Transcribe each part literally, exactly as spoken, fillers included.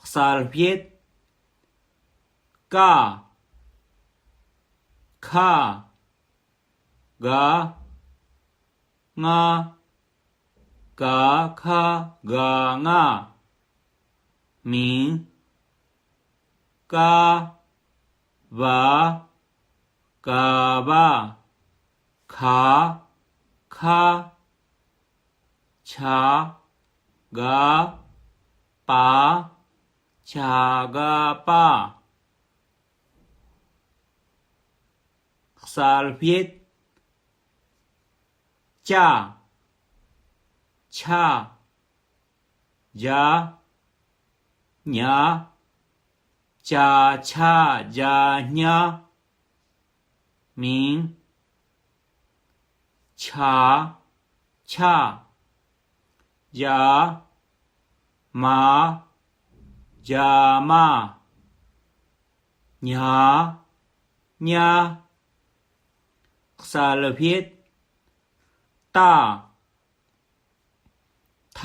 གསལ་བྱེད། ཀ་ཁ་ག་ང་ག་ཁ་ག་ང་། མིང་། ཀ་བ་ག་བ་ག་ཁ་ཆ་ག་པ་ཆ་ག་པ། གསལ་བྱེད། ཅ་ཆ་ཇ་ཉ་ཅ་ཆ་ཇ་ཉ། མིང་། ཆ་ཆ་ཇ་མ་ཇ་མ། ཉ་ཉ། གསལ་བྱེད། ཏ་ཐ་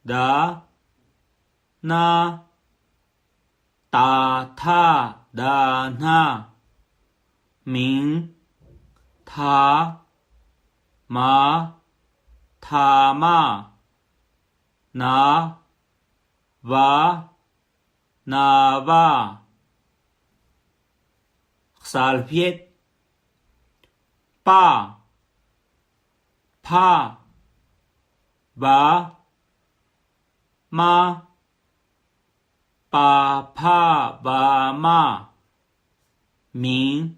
ད་ན་ཏ་ཐ་ད་ན། མིང་། ཐ་མ་ཐ་མ་ན་བ་ན་བ། གསལ་བྱེད། པ་ཕ་བ་མ་པ་ཕ་བ་མ། མིང་།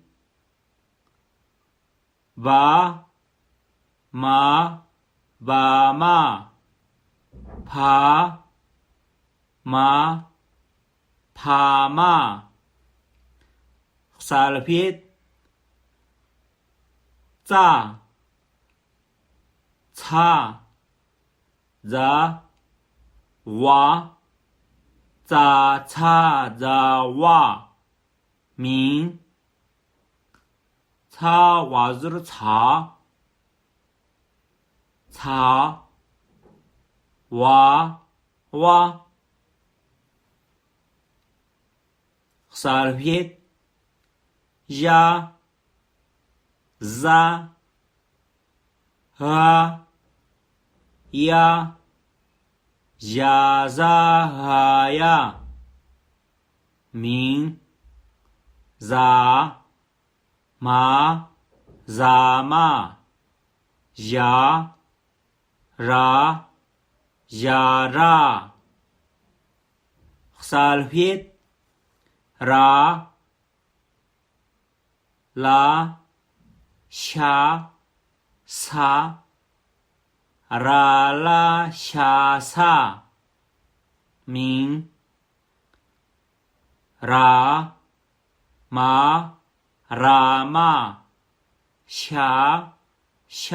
བ་མ་བ་མ་ཕ་མ་ཕ་མ། གསལ་བྱེད། ཙ་ཚ་ཛ་ཝ་ཙ་ཚ་ཛ་ཝ། མིང་། ཚ་བ་ཟུར་ཚ་ཚ་ཝ་ཝ། གསལ་བྱེད། ཞ་ཟ་ཧ་ཡ་ཞ་ཟ་ཧ་ཡ། མིང་། ཟ་མ་ཟ་མ་ཞ་ར་ཞ་ར། གསལ་བྱེད། ར་ལ་ཤ་ས་ར་ལ་ཤ་ས། མིང་། ར་མ་ར་མ་ཤ་ཤ་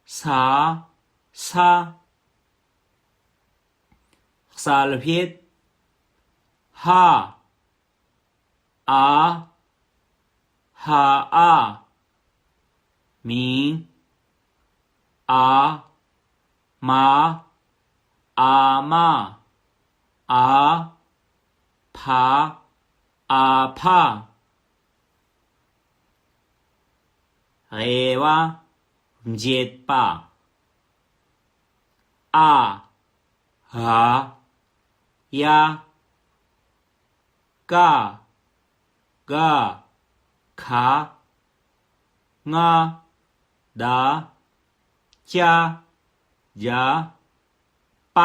ས་ས། གསལ་བྱེད། ཧ་ཨ་ཧ་ཨ། མིང་། ཨ་མ་ཨ་མ་ཨ་ཕ་ཨ་ཕ། དབྱེ་བ་འབྱེད་པ། ཨ་ཧ་ཡ་ཀ་ག་ཁ་ང་ད་ཅ་ཇ་པ་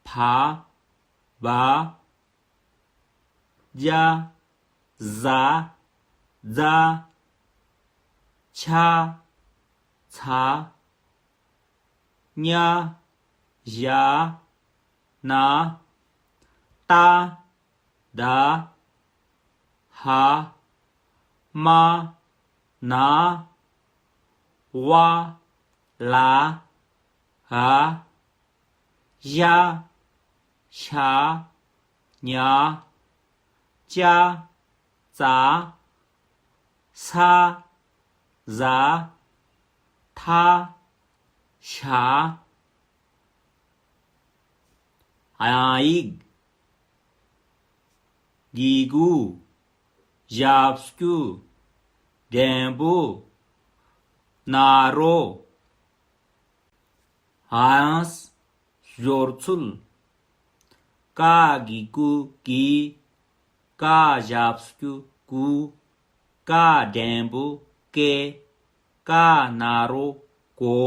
ཕ་བ་ཇ་ཟ་ཛ་ཆ་ཚ་ཉ་ཞ་ན་ཏ་ད་ཧ་མ་ན་ཝ་ལ་ཧ་ཡ་ཤ་ཉ་ཅ་ཙ་ས་ཟ་ཐ་ཤ། དབྱངས་ཡིག་གི་གུ། ཞབས་ཀྱུ། འགྲེང་བུ། ན་རོ། དབྱངས། སྦྱོར་ཚུལ། ཀ་གི་གུ་གི། ཀ་ཞབས་ཀྱུ་གུ། ཀ་འགྲེང་བུ་ཀེ། ཀ་ན་རོ་གོ།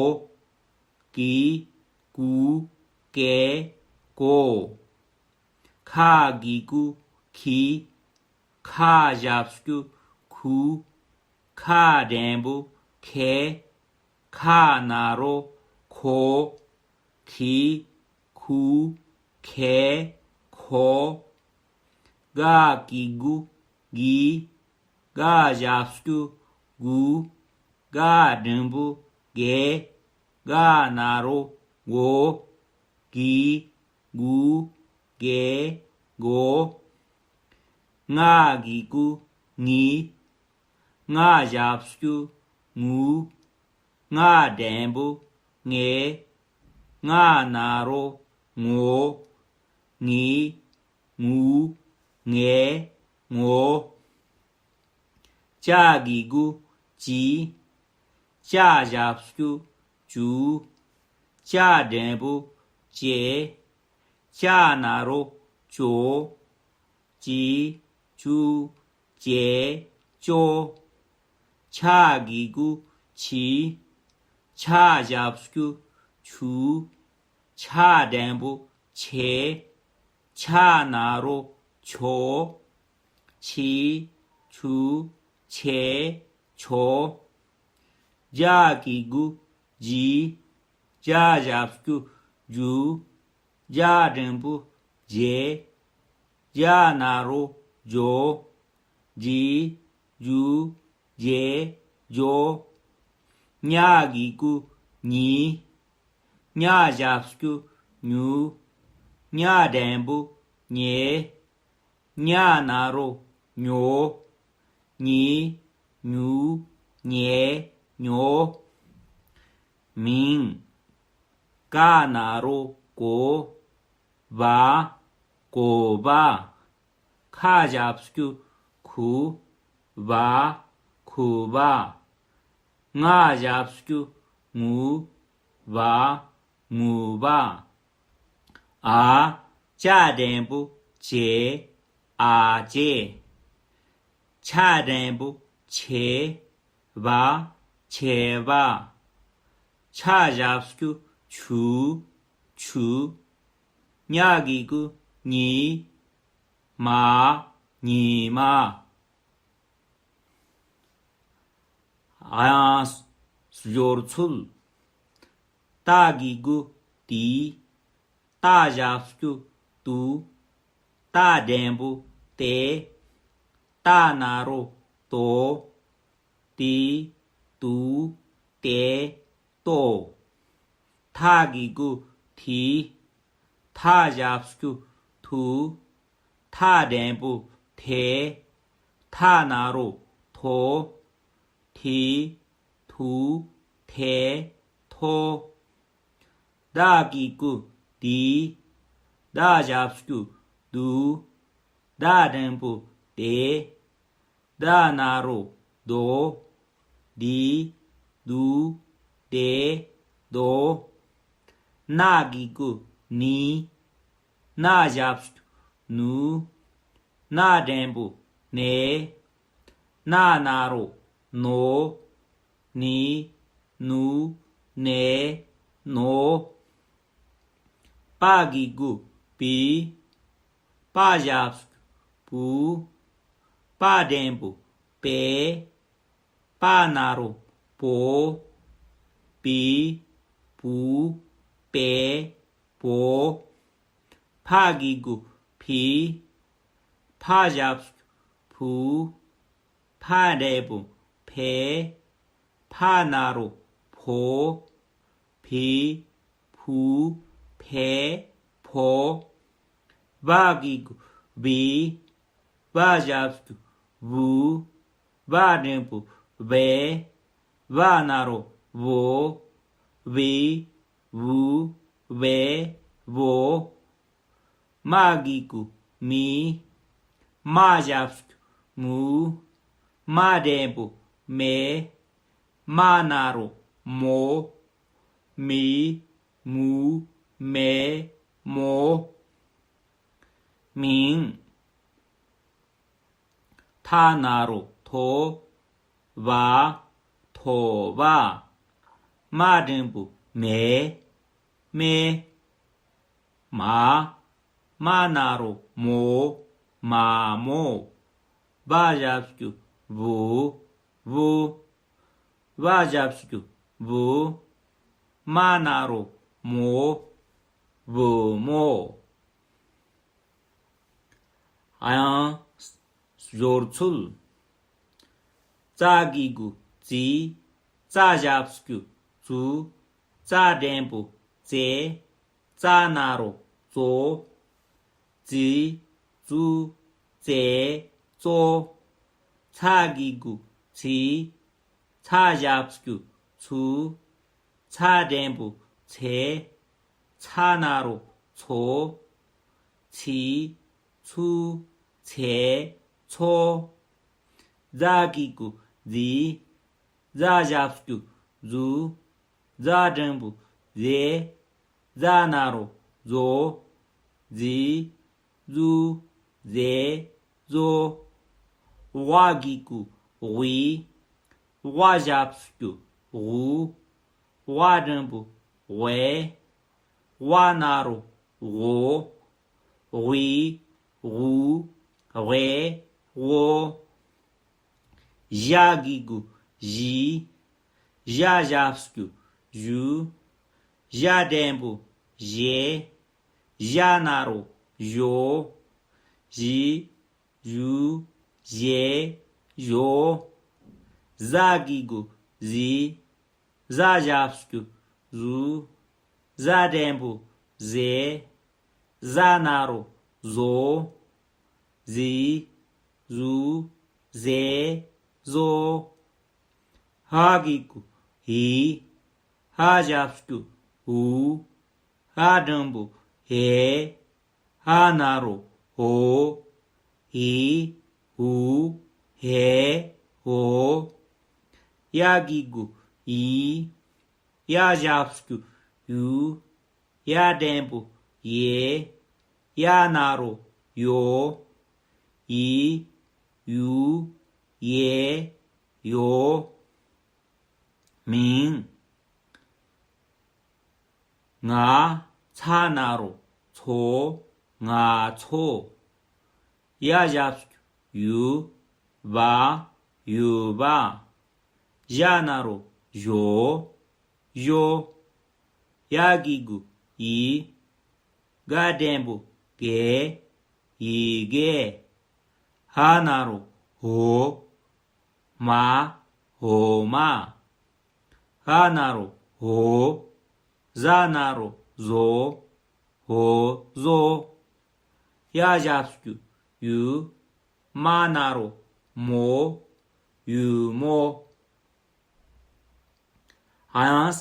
གི་གུ་ཀེ་གོ། ཁ་གི་གུ་ཁི། ཁ་ཞབས་ཀྱུ་ཁུ། ཁ་འགྲེང་བུ་ཁེ། ཁ་ན་རོ་ཁོ། ཁི་ཁུ་ཁེ་ཁོ། ག་གི་གུ་གི། ག་ཞབས་ཀྱུ་གུ། ག་འགྲེང་བུ་གེ། ག་ན་རོ་གོ། གི་གུ་གེ་གོ། ང་གི་གུ་ངི། ང་ཞབས་ཀྱུ་ངུ། ང་འགྲེང་བུ་ངེ། ང་ན་རོ་ངོ། ངི་ངུ་ངེ་ངོ། ཅ་གི་གུ་ཅི། ཅ་ཞབས་ཀྱུ་ཅུ། ཅ་འགྲེང་བུ་ཅེ། ཅ་ན་རོ་ཅོ། ཅི་ཅུ་ཅེ་ཅོ། ཆ་གི་གུ་ཆི། ཆ་ཞབས་ཀྱུ་ཆུ། ཆ་འགྲེང་བུ་ཆེ། ཆ་ན་རོ་ཆོ། ཆི་ཆུ་ཆེ་ཆོ། ཇ་གི་གུ་ཇི། ཇ་ཞབས་ཀྱུ་ཇུ། ཇ་འགྲེང་བུ་ཇེ། ཇ་ན་རོ་ཇོ། ཇི་ཇུ་ཇེ་ཇོ། ཉ་གི་གུ་ཉི། ཉ་ཞབས་ཀྱུ་ཉུ། ཉ་འགྲེང་བུ་ཉེ། ཉ་ན་རོ་ཉོ། ཉི་ཉུ་ཉེ་ཉོ། མིང་། ག་ན་རོ་གོ། བ། གོ་བ། ཁ་ཞབས་ཀྱུ་ཁུ། བ། ཁུ་བ། ང་ཞབས་ཀྱུ་ངུ། བ། ངུ་བ། འ། ཅ་འགྲེང་བུ་ཅེ། འ་ཅེ། ཆ་འགྲེང་བུ་ཆེ། བ། ཆེ་བ། ཆ་ཞབས་ཀྱུ་ཆུ། ཆུ། ཉ་གི་གུ་ཉི། མ། ཉི་མ། དབྱངས། སྦྱོར་ཚུལ། ཏ་གི་གུ་ཏི། ཏ་ཞབས་ཀྱུ་ཏུ། ཏ་འགྲེང་བུ་ཏེ། ཏ་ན་རོ་ཏོ། ཏི་ཏུ་ཏེ་ཏོ། ཐ་གི་གུ་ཐི། ཐ་ཞབས་ཀྱུ་ཐུ། ཐ་འགྲེང་བུ་ཐེ། ཐ་ན་རོ་ཐོ། ཐི་ཐུ་ཐེ་ཐོ། ད་གི་གུ་དི། ད་ཞབས་ཀྱུ་དུ། ད་འགྲེང་བུ་དེ། ད་ན་རོ་དོ། དི་དུ་དེ་དོ། ན་གི་གུ་ནི། ན་ཞབས་ཀྱུ་ནུ། ན་འགྲེང་བུ་ནེ། ན་ན་རོ་ནོ། ནི་ནུ་ནེ་ནོ། པ་གི་གུ་པི། པ་ཞབས་ཀྱུ་པུ། པ་འགྲེང་བུ་པེ། པ་ན་རོ་པོ། པི་པུ་པེ་པོ། ཕ་གི་གུ་ཕི། ཕ་ཞབས་ཀྱུ་ཕུ། ཕ་འགྲེང་བུ་ཕེ། ཕ་ན་རོ་ཕོ། ཕི་ཕུ་ཕེ་ཕོ། བ་གི་གུ་བི། བ་ཞབས་ཀྱུ་བུ། བ་འགྲེང་བུ་བེ། བ་ན་རོ་བོ། བི་བུ་བེ་བོ། མ་གི་གུ་མི། མ་ཞབས་ཀྱུ་མུ། མ་འགྲེང་བུ་མེ། མ་ན་རོ་མོ། མི། མུ། མེ། མོ། མིང་། ཐ་ན་རོ་ཐོ། བ། ཐོ་བ། མ་འགྲེང་བུ་མེ། མེ། མ། མ་ན་རོ་མོ། མ་མོ། བ་ཞབས་ཀྱུ་བུ། བུ། བ་ཞབས་ཀྱུ་བུ། མ་ན་རོ་མོ། བུ་མོ། དབྱངས། སྦྱོར་ཚུལ། ཙ་གི་གུ་ཙི། ཙ་ཞབས་ཀྱུ་ཙུ། ཙ་འགྲེང་བུ་ཙེ། ཙ་ན་རོ་ཙོ། ཙི། ཙུ། ཙེ། ཙོ། ཚ་གི་གུ་ཚི། ཚ་ཞབས་ཀྱུ་ཚུ། ཚ་འགྲེང་བུ་ཚེ། ཚ་ན་རོ་ཚོ། ཚི། ཚུ། ཚེ། ཚོ། ཛ་གི་གུ་ཛི། ཛ་ཞབས་ཀྱུ་ཛུ། ཛ་འགྲེང་བུ་ཛེ། ཛ་ན་རོ་ཛོ། ཛི། ཛུ། ཛེ། ཛོ། ཝ་གི་གུ་ཝི། ཝ་ཞབས་ཀྱུ་ཝུ། ཝ་འགྲེང་བུ་ཝེ། ཝ་ན་རོ་ཝོ། ཝི། ཝུ། ཝེ། ཝོ། ཞ་གི་གུ་ཞི། ཞ་ཞབས་ཀྱུ་ཞུ། ཞ་འགྲེང་བུ་ཞེ། ཞ་ན་རོ་ཞོ། ཞི། ཞུ། ཞེ། ཞོ། ཟ་གི་གུ་ཟི། ཟ་ཞབས་ཀྱུ་ཟུ། ཟ་འགྲེང་བུ་ཟེ། ཟ་ན་རོ་ཟོ། ཟི། ཟུ། ཟེ། ཟོ། ཧ་གི་གུ་ཧི། ཧ་ཞབས་ཀྱུ་ཧུ། ཧ་འགྲེང་བུ་ཧེ། ཧ་ན་རོ་ཧོ། ཧི། ཧུ། ཧེ། ཧོ། ཡ་གི་གུ་ཡི། ཡ་ཞབས་ཀྱུ་ཡུ། ཡ་འགྲེང་བུ་ཡེ། ཡ་ན་རོ་ཡོ། ཡི། ཡུ། ཡེ། ཡོ། མིང་། ང་། ཚ་ན་རོ་ཚོ། ང་ཚོ། ཡ་ཞབས་ཀྱུ་ཡུ། བ། ཡུ་བ། ཞ་ན་རོ་ཞོ། ཞོ། ཡ་གི་གུ་ཡི། ག་འགྲེང་བུ་གེ། ཡི་གེ། ཧ་ན་རོ་ཧོ། མ། ཧོ་མ། ཧ་ན་རོ་ཧོ། ཟ་ན་རོ་ཟོ། ཧོ་ཟོ། ཡ་ཞབས་ཀྱུ་ཡུ། མ་ན་རོ་མོ། ཡུ་མོ། དབྱངས།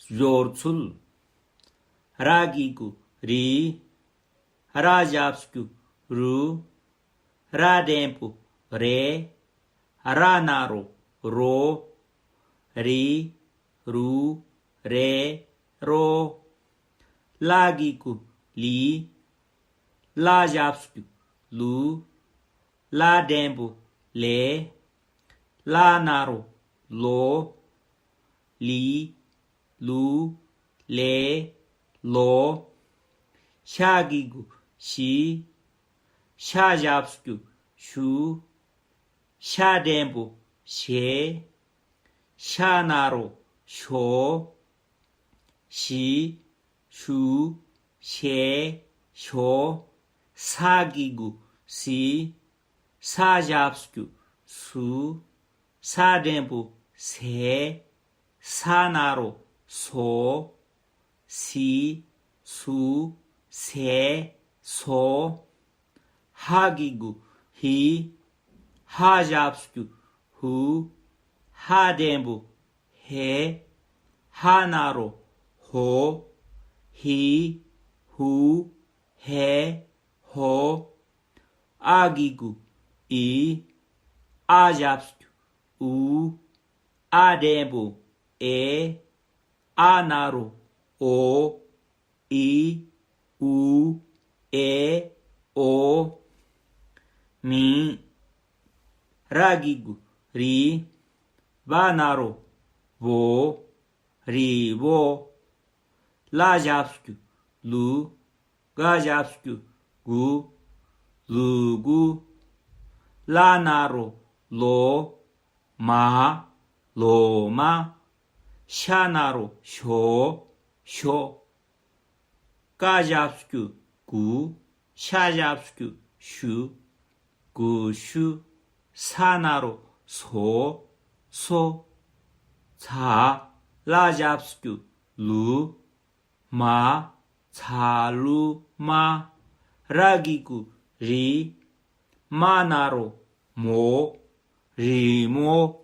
སྦྱོར་ཚུལ། ར་གི་གུ་རི། ར་ཞབས་ཀྱུ་རུ། ར་འགྲེང་བུ་རེ། ར་ན་རོ་རོ། རི། རུ། རེ། རོ། ལ་གི་གུ་ལི། ལ་ཞབས་ཀྱུ་ལུ། ལ་འགྲེང་བུ་ལེ། ལ་ན་རོ་ལོ། ལི། ལུ། ལེ། ལོ། ཤ་གི་གུ་ཤི། ཤ་ཞབས་ཀྱུ་ཤུ། ཤ་འགྲེང་བུ་ཤེ། ཤ་ན་རོ་ཤོ། ཤི། ཤུ། ཤེ། ཤོ། ས་གི་གུ་སི། ས་ཞབས་ཀྱུ་སུ། ས་འགྲེང་བུ་སེ། ས་ན་རོ་སོ། སི། སུ། སེ། སོ། ཧ་གི་གུ་ཧི། ཧ་ཞབས་ཀྱུ་ཧུ། ཧ་འགྲེང་བུ་ཧེ། ཧ་ན་རོ་ཧོ། ཧི། ཧུ། ཧེ། ཧོ། ཨ་གི་གུ་ཨི། ཨ་ཞབས་ཀྱུ་ཨུ། ཨ་འགྲེང་བུ་ཨེ། ཨ་ན་རོ་ཨོ། ཨི་ཨུ་ཨེ་ཨོ། མི། ར་གི་གུ་རི། བ་ན་རོ་བོ། རི་བོ། ལ་ཞབས་ཀྱུ་ལུ། ག་ཞབས་ཀྱུ་གུ། ལུ་གུ། ལ་ན་རོ་ལོ། མ། ལོ་མ། ཤ་ན་རོ་ཤོ། ཤོ། ཀ་ཞབས་ཀྱུ་གུ། ཤ་ཞབས་ཀྱུ་ཤུ། གུ་ཤུ། ས་ན་རོ་སོ། སོ། ཚ། ལ་ཞབས་ཀྱུ་ལུ། མ། ཚ་ལུ་མ། ར་གི་གུ་རི། མ་ན་རོ་མོ། རི་མོ།